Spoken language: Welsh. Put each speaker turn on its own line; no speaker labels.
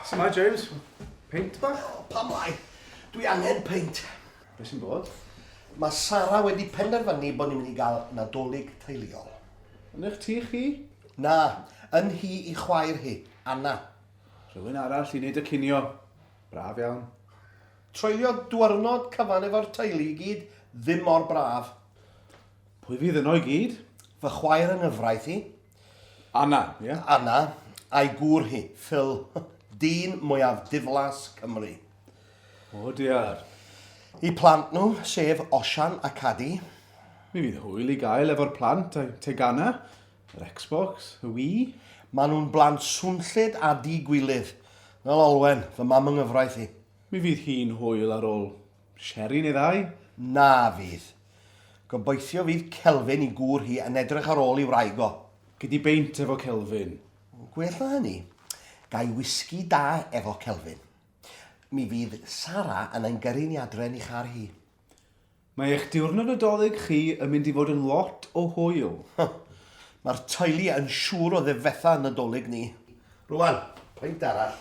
Sut James? Peint bach?
O, pam lai? Dwi angen peint.
Be sy'n bod?
Mae Sara wedi penderfynu bod ni'n mynd i gael Nadolig teuluol.
Yn eich tŷ chi?
Na, yn hi i chwaer hi, Anna.
Rhywun arall i wneud y cinio. Braf iawn.
Treulio diwrnod cyfan efo'r teulu i gyd, ddim mor braf.
Pwy fydd yno i gyd?
Fy chwaer yng nghyfraith i.
Anna, ie? Yeah?
Anna, a'i gŵr hi, Phil, dyn mwyaf diflas Cymru.
O diar.
I plant nhw, sef Osian a Cadi.
Mi fydd hwyl i gael efo'r plant a'i tegana, yr Xbox, y Wii.
Maen nhw'n blant swnllyd a di-gwilydd, fel Olwen, fy mam yng nghyfraith i.
Mi fydd hi'n hwyl ar ôl sherry neu ddau.
Na fydd. Gobeithio fydd Kelvin i gŵr hi yn edrych ar ôl i wraig o.
Gei di beint efo Kelvin.
Gwell na hynny, ga i wisgi da efo Kelvin. Mi fydd Sara yn ein gyrru ni adre yn ei char hi.
Mae eich diwrnod Nadolig chi yn mynd i fod yn lot o hwyl.
Mae'r teulu yn siŵr o ddifetha Nadolig ni. Rwan, peint arall.